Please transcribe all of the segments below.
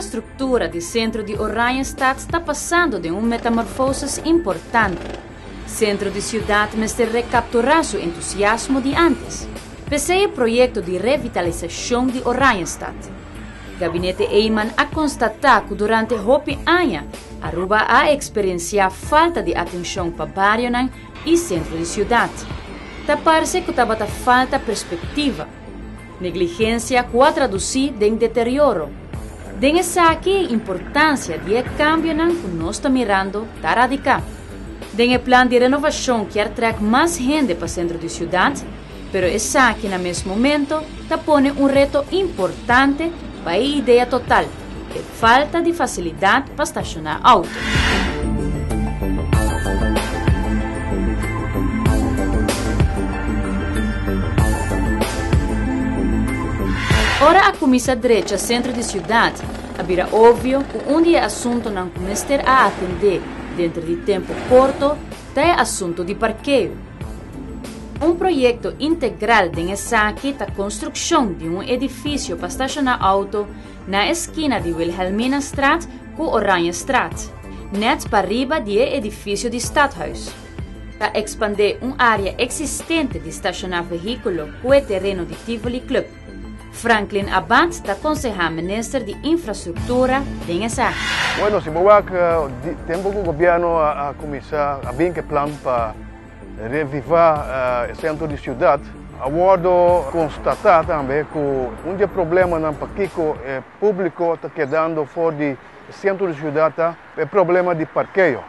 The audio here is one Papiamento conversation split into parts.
Infrastructura di centro di Oranjestad ta pasando den un metamorfosis importante. Centro di ciudad mester recaptura su entusiasmo di antes. P'esey e proyecto di revitalisacion di Oranjestad. Gabinete Eman a constata cu durante hopi aña Aruba a experiencia falta di atencion pa barionan y centro di ciudad. Ta parce cu tabata falta perspectiva. Negligencia cu a traduci den deterioro. Den esaki e importancia di e cambionan cu nos ta mirando ta radica. Den e plan di renovacion kier trek mas hende pa centro di ciudad, pero esaki na mes momento ta pone un reto importante pa e idea total, e falta di facilidad pa staciona auto. Ora a cuminsa drecha centro di ciudad, a bira obvio cu un di e asuntonan cu mester a atende denter di tempo corto ta e asunto di parkeo. Un proyecto integral den esaki ta construccion di un edificio pa staciona auto na e skina di Wilhelminastraat ku Oranjestraat, nèt pariba di e edifisio di Stadhuis. Ta ekspandé un área eksistente di stashoná vehíkulo ku e tereno di Tivoli Club. Franklin Abath ta konsehá minister di Infrastruktura den esaki. Bueno, si bo wak tempu ku gobièrnu a kuminsá a bin ku e plan pa Revivá e sentro di siudat. A wordo konstatá tambe ku un di e problemanan pakiko e públiko ta kedando for di e sentro di siudat ta e problema di parkeo.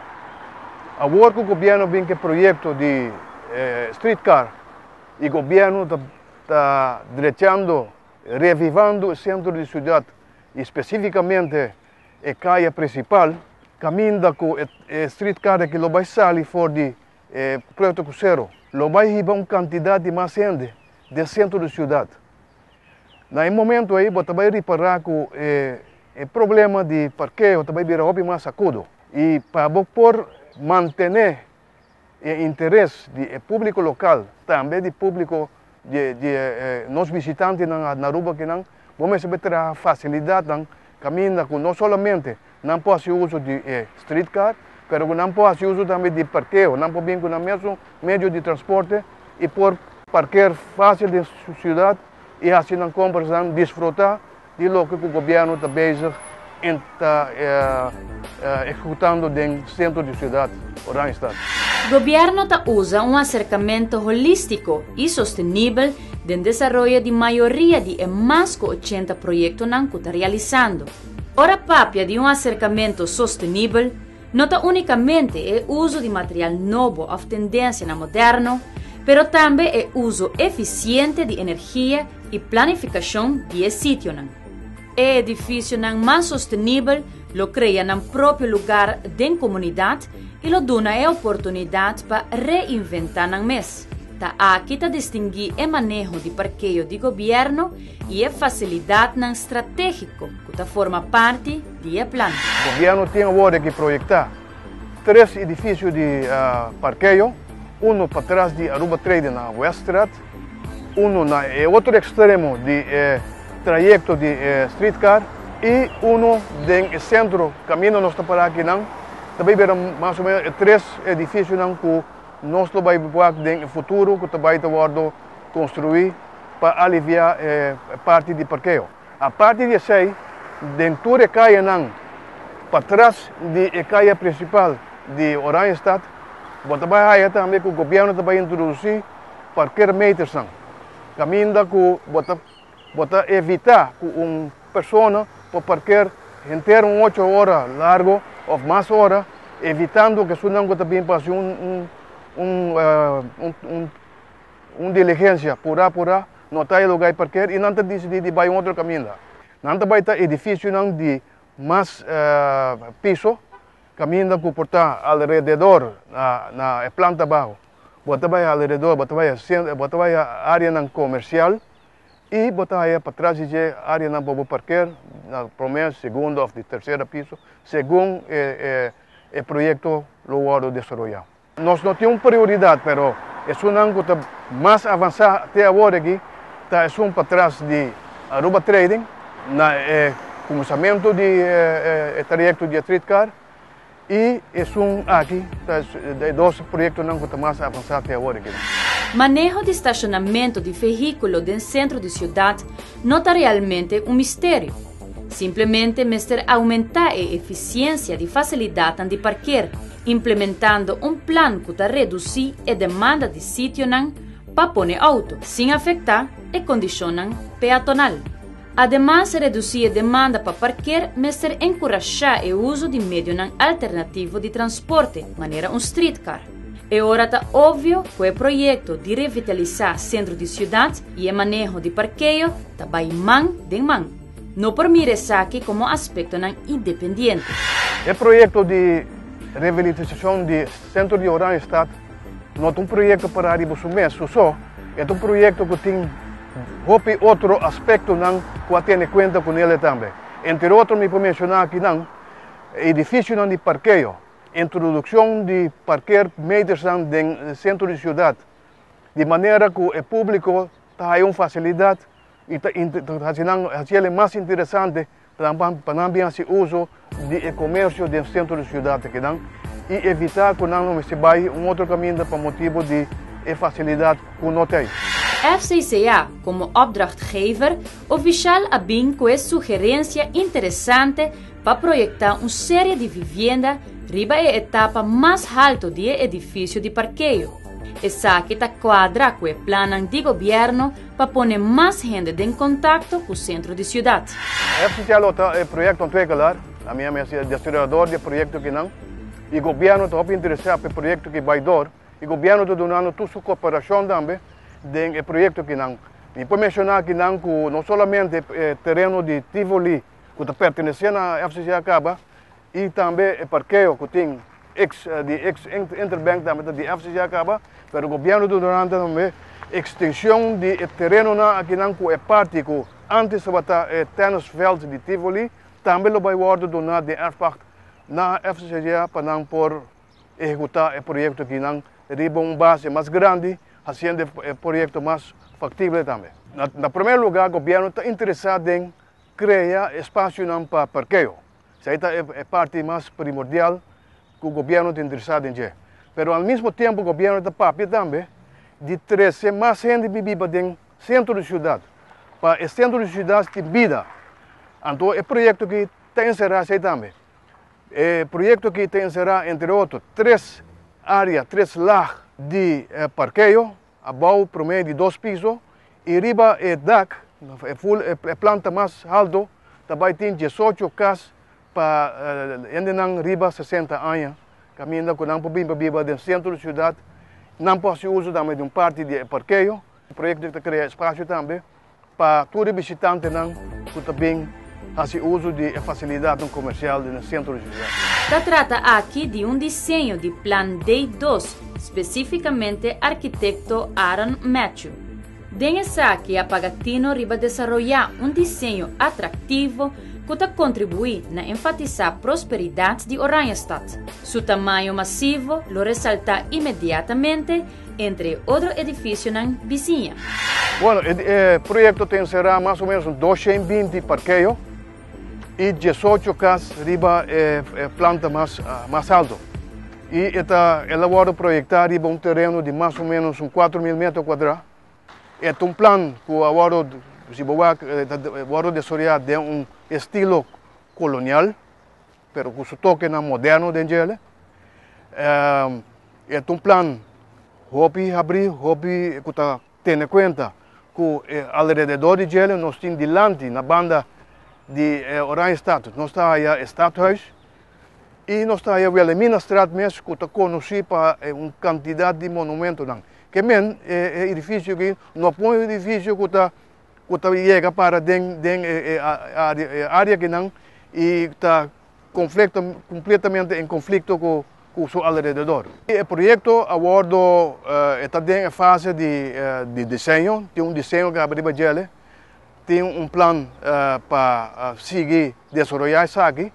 Awor ku gobièrnu bin ku e proyekto di streetcar i gobièrnu ta drechando, revivando e sentro di siudat i spesífikamente e kaya prinsipal kaminda ku e streetcar aki lo bai sali for di e Puerto Crucero lo bai hiba un kantidat di mas hende den sentro di siudat. Na e momento ei bo ta bai ripará ku e problema di parkeo ta bai bira hopi mas akudo i pa bo por mantené e interes di e públiko lokal, tambe di públiko di di nos bishitantenan na Aruba akinan, bo mester bai traha fasilidatnan kaminda ku no solamente nan por hasi uso di e streetcar, pero ku nan por hasi uso tambe di parkeo, nan por bin ku nan mesun medio di transporte i por parker fásil den siudat i hasi nan komprasnan, disfrutá di loke ku gobièrnu ta bezig en ta ehekutando den sentro di siudat Oranjestad. Gobièrnu ta usa un aserkamentu holístiko i sostenibel den desaroyo di mayoria di e mas ku ochenta proyektonan ku ta realisando. Ora papia di un aserkamentu sostenibel, no ta únikamente e uso di material nobo òf tendensianan moderno, pero tambe e uso efisiente di energia i planifikashon di e sitionan. E edifisionan mas sostenibel lo krea nan propio lugar den komunidat i lo duna e oportunidat pa reinventá nan mes. Ta aki ta distinguí e maneho di parkeo di gobièrnu i e fasilidatnan stratégiko ku ta forma parti di e plan. Gobièrnu tin awor di proyektá tres edifisio di parkeo, unu patras di Aruba Trading na Weststraat, uno na e otro extremo di e trayecto di e streetcar y uno den e centro caminda nos ta para akinan ta bay bira mas o menos e tres edificionan cu nos lo bay wak den e futuro cu ta bay ta wordo construi pa alivia e parti di parkeo. Aparte di esey den tur e cayanan patras di e caya principal di Oranjestad bo ta bay haya tambe cu gobierno ta bay introduci parkeermetersnan, kaminda ku bo ta bo ta evitá ku un persona por parker henter un ocho ora largo òf mas ora, evitando ku esunnan ku ta bin pa hasi un un un un diligensia purá purá no ta e lugá di parker i nan ta disidí di bai un otro kaminda. Nan ta bai ta edifisionan di mas piso kaminda ku por ta alrededor na e planta baho. Bo ta bai alrededor, bo ta bai bo ta bai areanan comercial y bo ta haya patras di dje areanan pa bo parker na prome, segundo of di tercera piso, segun e e proyecto lo wordo desaroya. Nos no tin un prioridad, pero esunnan cu ta mas avansa te awor aki ta esun patras di Aruba Trading na e kuminsamentu di e trayekto di e streetcar i esun aki ta e dos proyektonan ku ta mas avansá te awor aki. Maneho di stashonamentu di vehíkulo den sentro di siudat no ta realmente un misterio. Simplemente mester oumentá e efisiensia di fasilidatnan di parker, implementando un plan ku ta redusí e demanda di sitionan pa pone outo, sin afektá e kondishonnan peatonal. Ademas, redusí e demanda pa parker mester enkurashá e uso di medionan alternativo di transporte, manera un streetcar. E ora ta obvio ku e proyekto di revitalisá sentro di siudat i e maneho di parkeo ta bai man den man. No por mira esaki komo aspektonan independiente. E proyekto di revitalisashon di sentro di Oranjestad no ta un proyekto pará riba su mes, su so. E ta un proyekto ku tin hopi otro aspektonan ku a tene kuenta ku nele tambe. Entre otro mi por menshoná akinan edifisionan di parkeo, introdukshon di parkeermetersnan den sentro di siudat, di manera ku e públiko ta haya un fasilidat i ta hasi nan hasi el mas interesante pa nan bin hasi uso di e komersio den sentro di siudat akinan i evitá ku nan lo mester bai un otro kaminda pa motibu di e fasilidat ku no ta ei. FCCA komo opdrachtgever ofishal a bin ku e sugerensia interesante pa proyektá un serie di vivienda riba e etapa mas halto di e edifisio di parkeo. Esaki ta kuadra ku e plannan di gobièrnu pa pone mas hende den kontakto ku sentro di siudat. FCCA lo ta e proyekto ontwikkelaar, ami a mester e desaroyador di e proyekto kinan, i gobièrnu ta hopi interesá pa e proyekto ki bai dor, i gobièrnu ta dunando tur su koperashon tambe den e proyekto kinan. Mi por menshoná kinan ku no solamente e tereno di Tivoli ku ta pertenesé na FCCA kaba, i tambe e parkeo ku tin ex di ex Interbank tambe ta di FCCA kaba, pero gobièrnu ta dunando tambe ekstenshon di e terenonan akinan ku e parti ku antes tabata e tennisveld di Tivoli tambe lo bai wòrdu duná den erfpacht na FCCA pa nan por ehekutá e proyekto akinan riba un base mas grandi hasiendo e proyekto mas faktible tambe. Na promé lugá gobièrnu ta interesá den krea espasionan pa parkeo. Esei ta e parti mas primordial ku gobièrnu ta interesá den dje. Pero al mismo tempu gobièrnu ta papia tambe di trese mas hende bin biba den sentro di siudat, pa e sentro di siudat tin bida. Anto e proyekto aki ta enserá esei tambe. E proyekto aki ta enserá entre otro tres área, tres lag di parkeo, Abou promé di dos piso i riba e dak, e ful e planta mas halto, ta bai tin 18 kas pa hendenan riba 60 aña, kaminda ku nan por bin pa biba den sentro di siudat. Nan por hasi uso tambe di un parti di e parkeo. E proyekto ta krea espasio tambe pa tur e bishitantenan ku ta bin hasi uso di e fasilidatnan komersial den e sentro di siudat. Ta trata aki di un diseño di Plan D2, spesífikamente arkitekto Aaron Matthew. Den esaki a paga tino riba desaroyá un diseño atraktivo ku ta kontribuí na enfatisá prosperidat di Oranjestad. Su tamaño masivo lo resaltá inmediatamente entre e otro edificionan bisiña. Bueno, e proyecto ta encerá mas o menos un 220 parkeo y 18 cas riba e planta mas mas alto. Y e ta el a wordo proyectá riba un tereno di mas o menos un 4000 metro cuadrá. E ta un plan cu a wordo, si bo wak, ta wordo desaroyá den un estilo colonial, pero cu su tokenan moderno den djele. E ta un plan hopi habrí, hopi ku ta tene kuenta ku e alrededor di djele. Nos tin dilanti na banda di e Oranjestad, nos ta haya e stadhuis i nos ta haya Wilhelminastraat mes ku ta konosí pa un kantidat di monumentonan. Ke men e edifisio aki no por un edifisio ku ta ku ta yega para den den e área akinan i ta Conflicto, completamente en conflicto cu cu su alrededor. E proyecto a wordo, e ta den e fase di di diseño, tin un diseño caba riba djele, tin un plan pa sigui desaroya esaki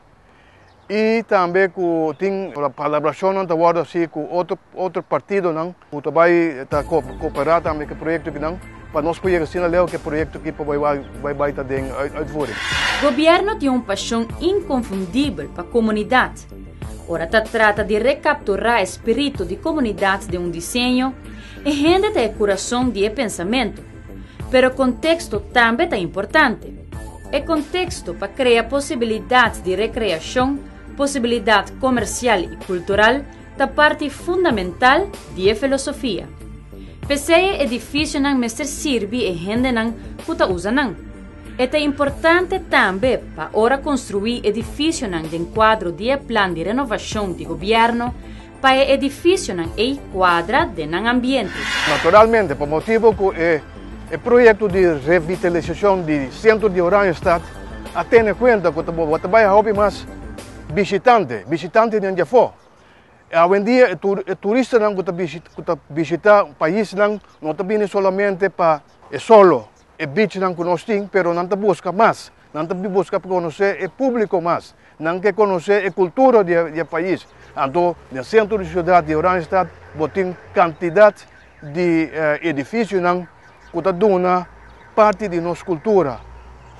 y tambe cu tin palabracionnan ta wordo haci cu otro otro partidonan cu ta bay ta coopera tambe cu e proyecto akinan pa nos por yega asina leu cu e proyecto aki por bay bay ta den uitvoering. Gobierno tin un pasion inconfundibel pa comunidad. Ora ta trata di recaptura e spirito di comunidad den un diseño, e hende ta e curason di e pensamento. Pero contexto tambe ta importante. E contexto pa crea posibilidad di recreacion, posibilidad comercial y cultural ta parti fundamental di e filosofia. P'esey e edificionan mester sirbi e hendenan cu ta usa nan. E ta importante tambe pa ora construi edificionan den cuadro di e plan di renovacion di gobierno, pa e edificionan ey cuadra den nan ambiente. Naturalmente, pa motibo cu e proyecto di revitalisacion di centro di Oranjestad a tene cuenta cu ta bay hopi mas bishitante, bishitante di afo. Awendia e turistanan cu ta bishita paisnan no ta bini solamente pa e solo, e beachnan cu nos tin, pero nan ta busca mas. Nan ta busca pa conoce e publico mas. Nan ke conoce e cultura di e pais. Anto, den centro di ciudad di Oranjestad, bo tin cantidad di edificionan cu ta duna parti di nos cultura,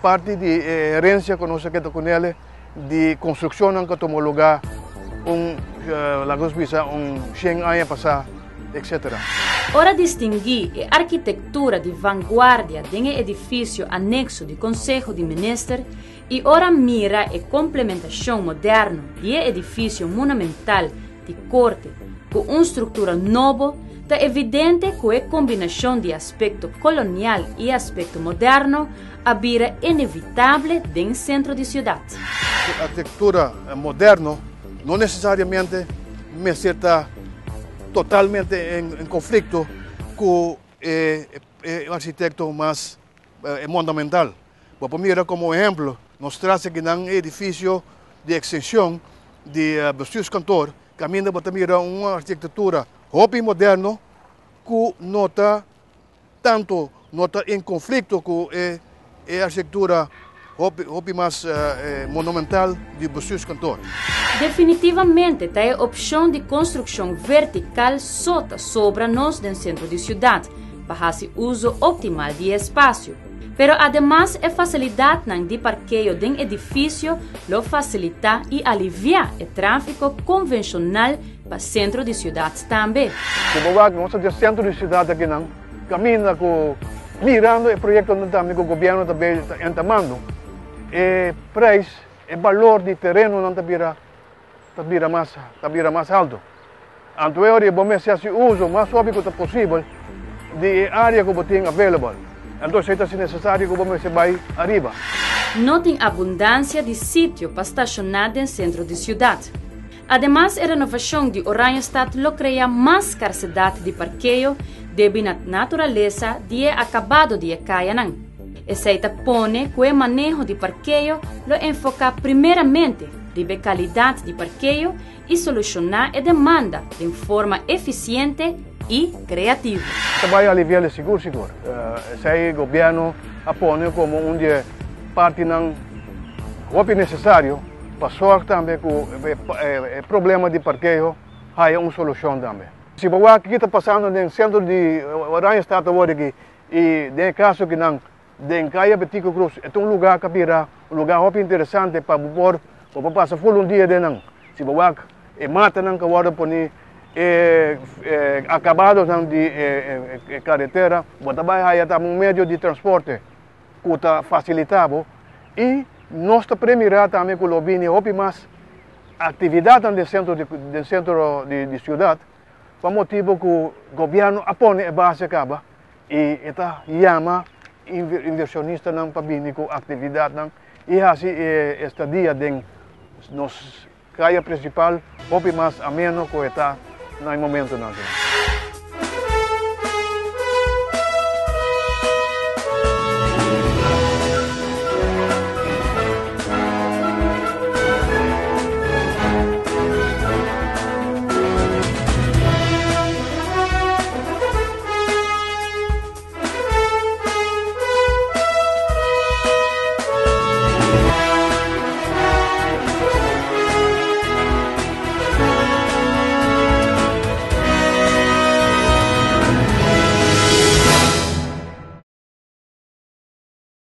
parti di herencia cu nos a keda cu nele, di construccionnan cu a tuma lugar un, laga nos bisa, un 100 aña pasa, etcétera. Ora distingui e arquitectura di vanguardia den e edificio anexo di Conseho di Minister y ora mira e complementacion moderno di e edificio monumental di Corte cu un structura nobo, ta evidente cu e combinacion di aspecto colonial y aspecto moderno a bira inevitable den centro di ciudad. Arquitectura moderno no necesariamente mester ta totalmente en conflicto cu e arquitecto mas monumental. Bo por mira como ehempel, nos tras aki nan edificio di extension di bestuurskantoor, caminda bo ta mira un arquitectura hopi moderno cu no ta tanto, no ta en conflicto cu e arquitectura hopi, hopi mas monumental di bestuurskantoor. Definitivamente ta e opcion di construccion vertical so ta sobra nos den centro di ciudad, pa haci uso optimal di espacio. Pero ademas e facilidadnan di parkeo den edificio lo facilita y alivia e trafico convencional pa centro di ciudad tambe. Como nos ta den centro di ciudad aki nan, caminda cu mirando e proyecto tambe cu gobierno tambe ta entamando, e prijs, e balor di tereno nan ta bira mas halto. Anto e bo mester haci uso mas hopi cu ta posibel di area cu bo tin available. Anto ta necesario cu bo mester bay ariba. No tin abundancia di sitio pa staciona den centro di ciudad. Ademas, e renovacion di Oranjestad lo crea mas scarcedad di parkeo debi na naturalesa di e acabado di e cayanan. Esey ta pone cu e maneho di parkeo lo enfoca primeramente riba calidad di parkeo y soluciona e demanda di forma eficiente y creativo. Ta bay alivia sigur sigur. Esey gobierno a pone como un di partinan hopi necesario pa zorg tambe cu e problema di parkeo haya un solucion tambe. Si bo wak kico ta pasando den centro di Oranjestad awor aki y den caso cu nan den Caya Betico Croes, e un lugar cu a bira un lugar hopi interesante pa por pa pasa full un dia den nan. Si bo wak e matanan cu a wordo poni, e acabadonan di e caretera, bo ta bay haya tambe un medio di transporte cu ta facilita bo y nos ta premira tambe cu lo bini hopi mas actividad den centro di ciudad, pa motibo cu gobierno a pone e base caba y ta yama inversionistanan pa bini cu actividadnan y asina estadia den nos caya principal hopi mas ameno cu ta na momentonan.